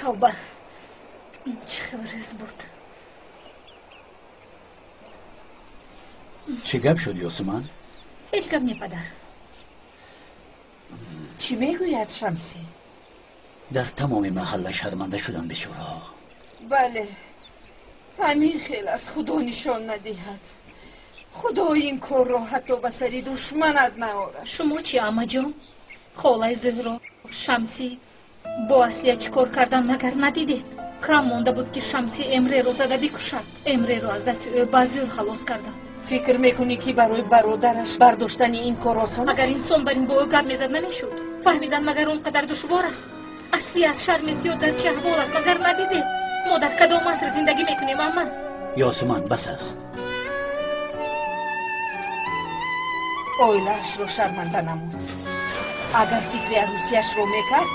Тавба, ин чӣ хел рӯз буд? Чӣ гап шуд, Ёсуман? Ҳеҷ гап не, падар. Чӣ мегӯяд Шамсӣ? Дар тамоми маҳалла шарманда шудам, бечораҳо. Бале, ҳамин хел аз Худо нишон надиҳад. Худо ин корро ҳатто ба сари душманат наорад. Шумо чӣ, аммаҷон? Холаи Зуҳро, Шамсӣ бо Аслия чӣ кор кардан магар надидед? Кам монда буд, ки Шамсӣ Эмреро зада бикушад. Эмреро аз дасти ӯ ба зӯр халос карданд. Фикр мекунӣ, ки барои бародараш бардоштани ин кор осон аст? Агар инсон бар ин бо ӯ гап мезад, намешуд. Фаҳмидан магар он қадар душвор аст? Аслия аз шарми зиёд дар чӣ аҳвол аст, магар надидед? Мо дар кадом аср зиндагӣ мекунем, амма? Ёсуман, бас аст. Оилаашро шарманда намуд. Агар фикри арӯсияшро мекард,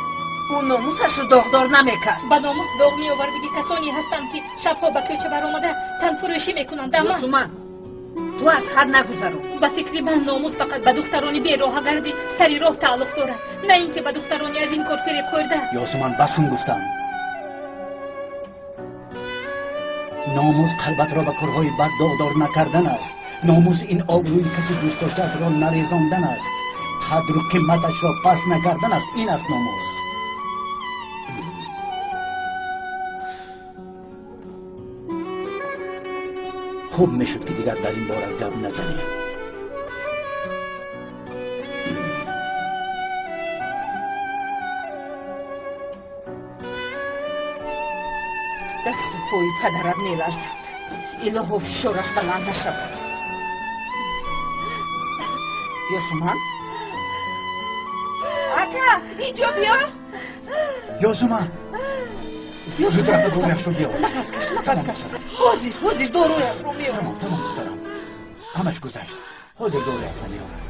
ӯ номусашро доғдор намекард. Ба номус доғ меовардагӣ касоне ҳастанд, ки шабҳо ба кӯча баромада танфурӯшӣ мекунанд, амма. Ёсуман, ту аз ҳад нагузарон. Ба фикри ман, номус фақат ба духтарони бероҳагарди сари роҳ тааллуқ дорад, на ин ки ба духтарони аз ин кор фиреб хӯрда. Ёсуман, бас кун гуфтам. Номус қалбатро ба корҳои бад доғдор накардан аст. Номус ин обрӯи каси дӯстдоштаатро нарезондан аст, қадру қиматашро паст накардан аст. Ин аст номус. Хуб мешуд, ки дигар дар ин бора гап назанем. Дасту пои падарат меларзад. Илоҳо, фишораш баланд нашавад. Ёсуман, ака, инҷо биё. Ёсуман, зуд рафта доруяшро биёр. Нафас каш, нафас каш. Ҳозир, ҳозир доруятро меорам. Тамом, тамом, духтарам, ҳамаш гузашт. Ҳозир доруятро меорам.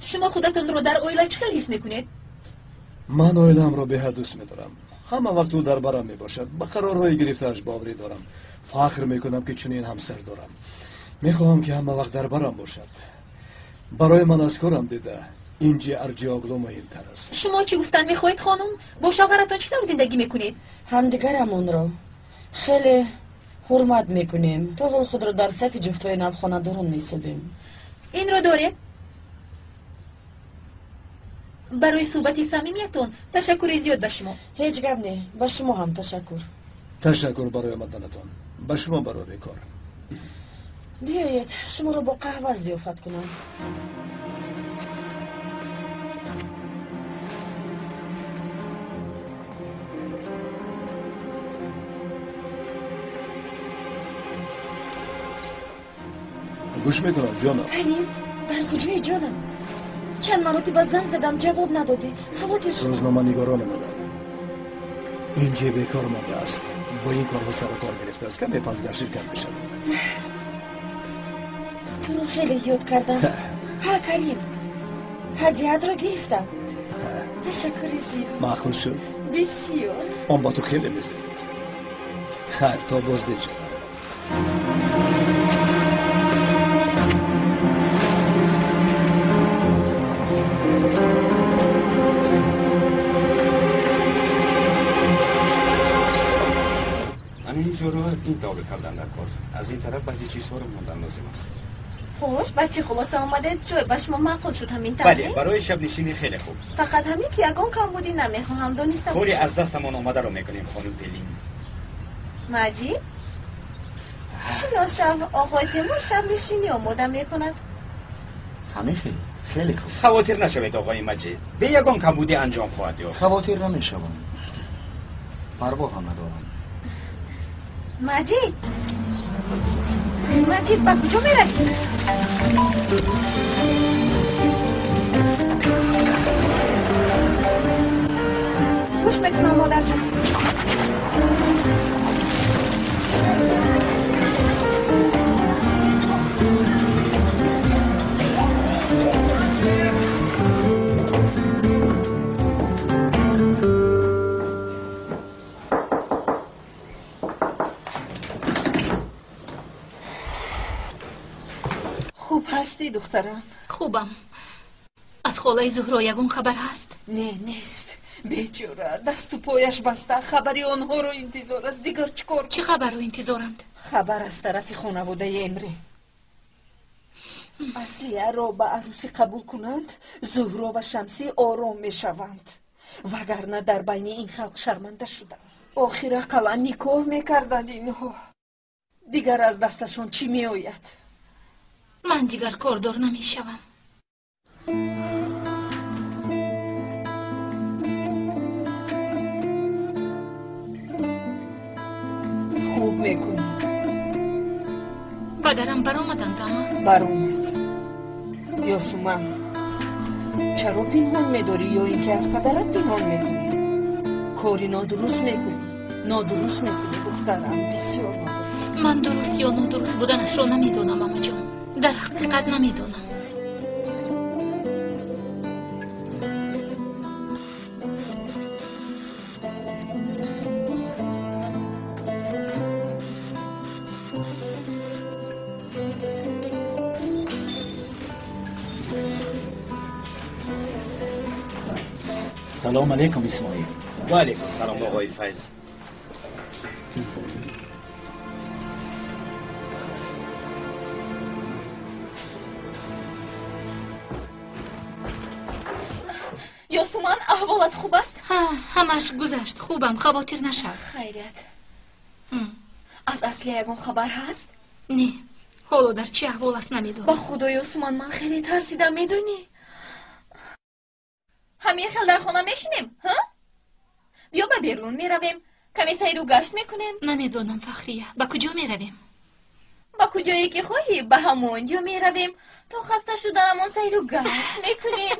Шумо худатонро дар оила чӣ хел ҳис мекунед? Ман оилаамро беҳад дӯст медорам. Ҳама вақт ӯ дар барам мебошад. Ба қарорҳои гирифтааш боварӣ дорам. Фахр мекунам, ки чунин ҳамсар дорам. Мехоҳам, ки ҳама вақт дар барам бошад. Барои ман аз корам дида инҷи Арҷиоглу муҳимтар аст. Шумо чӣ гуфтан мехоҳед, хонум? Бо шавҳаратон чӣ тавр зиндагӣ мекунед? Ҳамдигарамонро хеле ҳурмат мекунем. То ҳол худро дар сафи ҷуфтҳои навхонадорон меҳисобем. Инро доред? Барои суҳбати самимиятон ташаккури зиёд ба шумо. Ҳеҷ гап не, ба шумо ҳам ташаккур. Ташаккур барои омаданатон. Ба шумо барори кор. Биёед, шуморо бо қаҳва зиёфат кунам. Гӯш мекунам, ҷонам. Карим, дар куҷои, ҷонам? Чанд маротиба занг задам, ҷавоб надодӣ. Хавотир шудам. Рӯзноманигорон омаданд. Инҷе бекор мондааст, бо ин корҳо сару кор гирифтааст. Каме пас дар ширкат мешавад. Туро хеле ёд кардам. Ҳа, Карим, ҳадияатро гирифтам. Ташаккури зиёд. Маъқул шуд? Бисёр. Он ба ту хеле мезебад. Хайр, то боздид, ҷонам. Ана ин ҷоро ин тавр кардан дар кор. Аз ин тараф баъзе чизҳоро мондан лозим аст. Хуш, ба чӣ хулоса омадед? Ҷой ба шумо маъқул шуд, ҳамин тавр? Бале, барои шабнишинӣ хеле хуб. Фақат ҳамин ки ягон камбудӣ намехоҳам дониста. Кори аз дастамон омадаро мекунем, хонум Пелин. Маҷид, шинос шав, оғои Темур шабнишинӣ омода мекунад. Ҳамин хел, хеле хуб. Хавотир нашавед, оғои Маҷид, бе ягон камбудӣ анҷом хоҳад ёфт. Хавотир намешавам, парво ҳам надорам. Маҷид, Маҷид, ба куҷо меравӣ? Гӯш мекунам, модарҷон. Хуб ҳастӣ, духтарам? Хубам. Аз холаи Зуҳро ягон хабар ҳаст? Не, нест. Бечора, дасту пояш баста, хабари онҳоро интизор аст. Дигар чӣ кор? Чӣ хабарро интизоранд? Хабар аз тарафи хонаводаи Эмре. Аслияро ба арӯсӣ қабул кунанд, Зуҳро ва Шамсӣ ором мешаванд, вагарна дар байни ин халқ шарманда шуданд. Охир ақаллан никоҳ мекарданд инҳо. Дигар аз дасташон чӣ меояд? Ман дигар кордор намешавам. Хуб мекунӣ. Падарам баромаданд, ама? Баромад. Ёсуман, чаро пинҳон медорӣ ё ин ки аз падарат пинҳон мекунӣ? Кори нодуруст мекунӣ. Нодуруст мекунӣ, духтарам, бисёр нодуруст. Ман дуруст ё нодуруст буданашро намедонам, амаҷон. Дар ҳақиқат намедонам. Салом алейкум, Исмоил. Ва алейкум салом, оғои Файз. Ёсуман, аҳволат хуб аст? Ҳа, ҳамаш гузашт. Хубам, хавотир нашав. Хайрият. Аз Аслия ягон хабар ҳаст? Не, ҳоло дар чӣ аҳвол аст намедонам. Ба худо, Ёсуман, ман хеле тарсидам, медонӣ? Ҳамин хел дар хона мешинем, ҳа? Биё ба берун меравем, каме сайру гашт мекунем. Намедонам, Фахрия, ба куҷо меравем? Ба куҷое ки хоҳӣ, ба ҳамон ҷо меравем. То хаста шуданамон сайру гашт мекунем.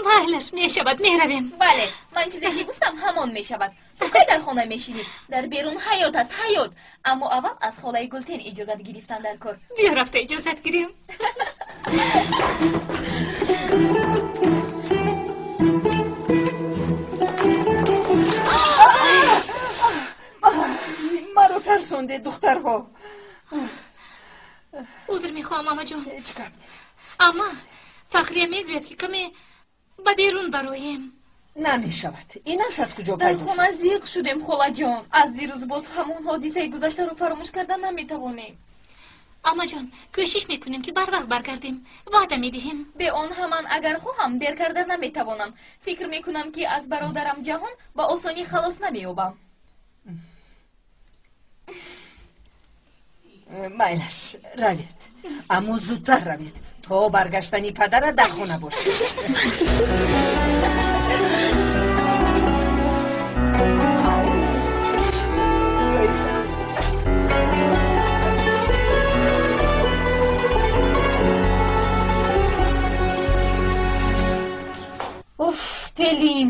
Майлаш, мешавад, меравем. Бале, ман чизе ки гуфтам, ҳамон мешавад. Ту кай дар хона мешинӣ? Дар берун ҳаёт аст, ҳаёт. Аммо аввал аз холаи Гултен иҷозат гирифтан дар кор. Биё рафта иҷозат гирем. Маро тарсонде, духтарҳо. Узр мехоҳам, амаҷон. Ҳеҷ гап не. Ама, Фахрия мегӯяд, ки каме ба берун бароем. Намешавад. Инаш аз куҷо Дар пайдо шуд? хона зиқ шудем, холаҷон. Аз дирӯз боз ҳамон ҳодисаи гузаштаро фаромӯш карда наметавонем. Амаҷон, кӯшиш мекунем, ки барвақт баргардем. Ваъда медиҳем. Бе он ҳаман агар хоҳам, дер карда наметавонам. Фикр мекунам, ки аз бародарам Ҷаҳон ба осонӣ халос намеёбам. Майлаш, равед, аммо зудтар равед, то баргаштани падарат дар хона бошед. Уф, Пелин.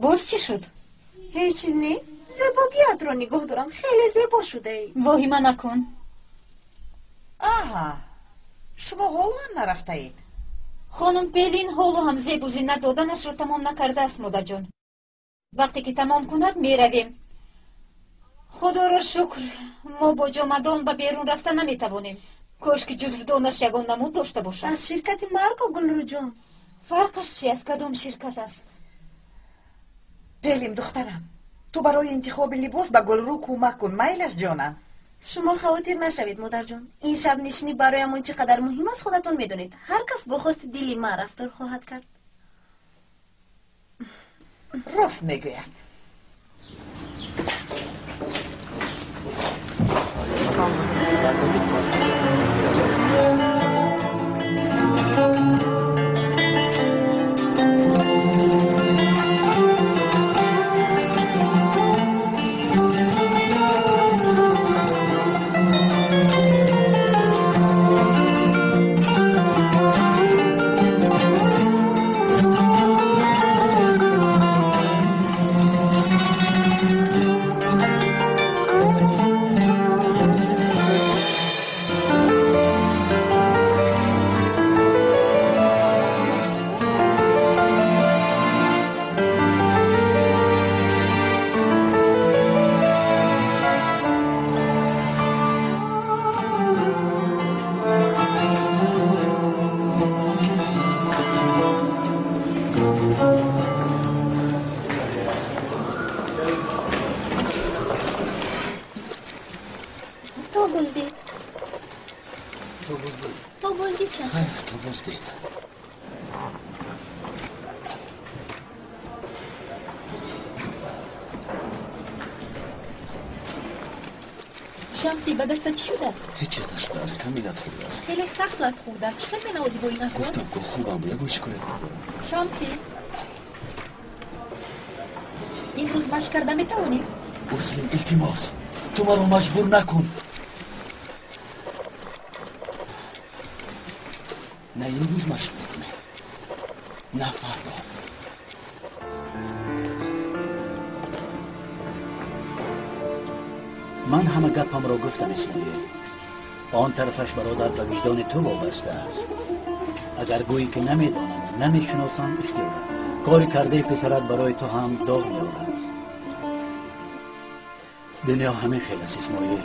Боз чӣ шуд? Ҳеҷ не, зебогиятро нигоҳ дорам, хеле зебо шудаӣ. Воҳима накун. Аҳа, шумо ҳоло ҳам нарафтаед? Хонум Пелин ҳоло ҳам зебу зинат доданашро тамом накардааст, модарҷон. Вақте ки тамом кунад, меравем. Худоро шукр, мо бо ҷомадон ба берун рафта наметавонем. Кош ки ҷузвдонаш ягон намуд дошта бошад. Аз ширкати Марко, Гулрӯҷон. Фарқаш чи, аз кадом ширкат аст? Пелим, духтарам, ту барои интихоби либос ба Гулрӯ кӯмак кун, майлаш, ҷонам? Шумо хавотир нашавед, модарҷон. Ин шабнишинӣ бароямон чӣ қадар муҳим аст, худатон медонед. Ҳар кас бо хости дили ман рафтор хоҳад кард. Рост мегӯяд. То боздид. То боздид. То боздид чанд? Хайр, то боздид. Шамсӣ, ба дастат чӣ шудааст? Ҳеҷ чиз нашудааст, ками лат хӯрдааст. Хеле сахт лат хӯрдааст. Чӣ хел менавозӣ бо ин аҳвол? Гуфтам ку, хубам, ягон шикоят надорам. Шамсӣ, имрӯз машқ карда метавонӣ? Узлим, илтимос, ту маро маҷбур накун. На имрӯз машқ мекунем, на фардо. Ман ҳама гапамро гуфтам, Исмоил. Он тарафаш, бародар, ба виҷдони ту вобаста аст. Агар гӯӣ, ки намедонам, намешиносам, ихтиёр аст. Кори кардаи писарат барои ту ҳам доғ меорад. Дунё ҳамин хел аст, Исмоил.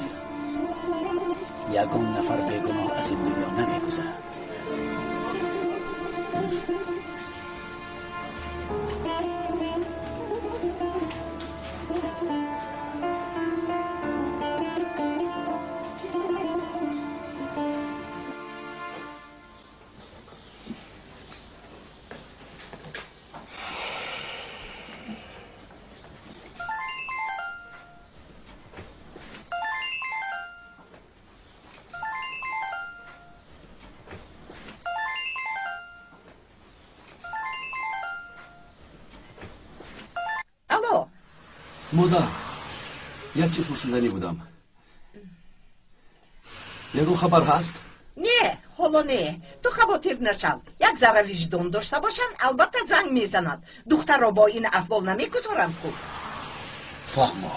Ягон нафар бегуноҳ аз ин дунё намегузарад. Модар, як чиз пурсиданӣ будам. Ягон хабар ҳаст? Не, ҳоло не. Ту хавотир нашав. Як зарра виҷдон дошта бошанд, албатта занг мезанад. Духтарро бо ин аҳвол намегузоранд ку. Фаҳмо.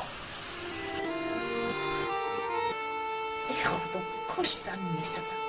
Э худо, кош занг мезаданд.